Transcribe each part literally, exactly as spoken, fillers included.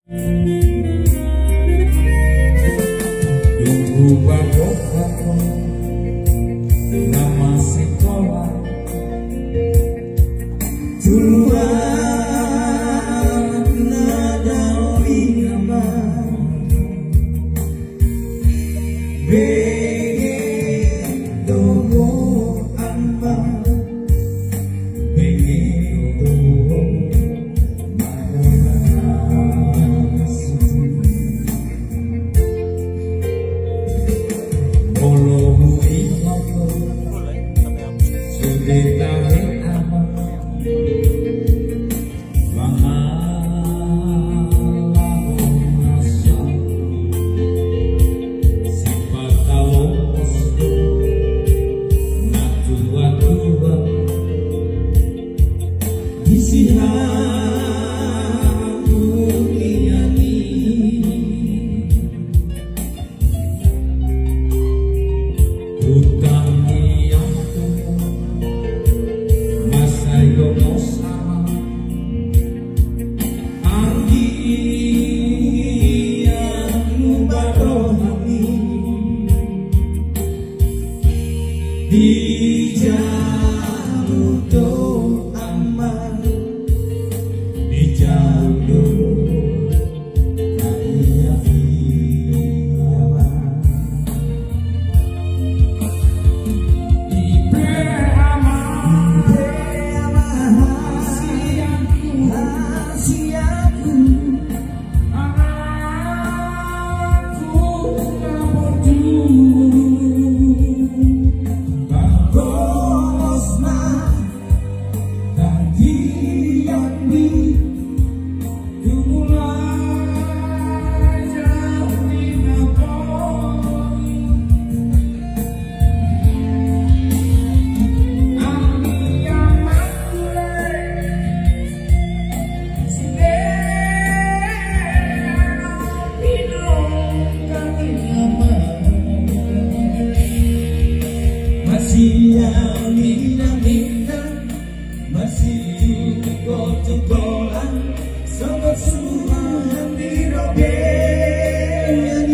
Dung hupaboa ho na masikola, tu luat na daolinga ma. Bege do ho, amang, bege do ho. Molo huingot ho, sude tahe, amang. Mangalahon nasa, sipata lomos do natuatua. Di sihamulian i, hutangihon ho mansai lomos, amang. Anggiat lupa rohami, dijalo do, amang, dijalo do. Masiang ninna ninna, masitungkol tungkolan, songon suhuan di robean i.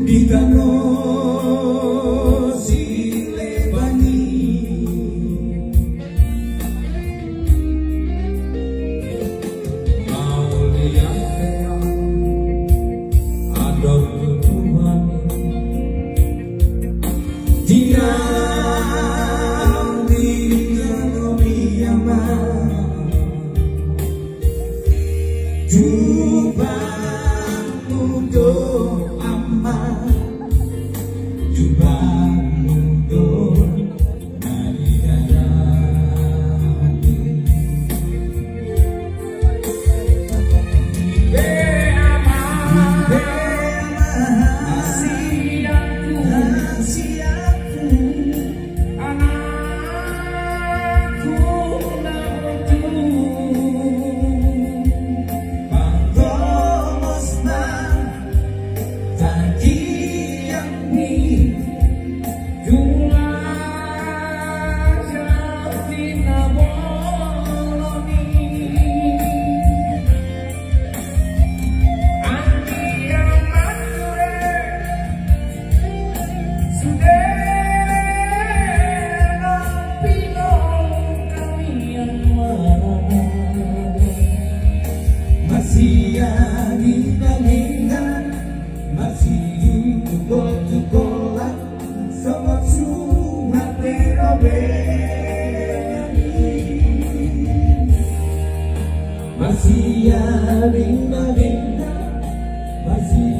Di tano Sileban i, mauliate ma adong tu Tuhan i. Di tano Sileban i, amang. Jumpa mu do, amang, jumpa Sian inna ninna, masih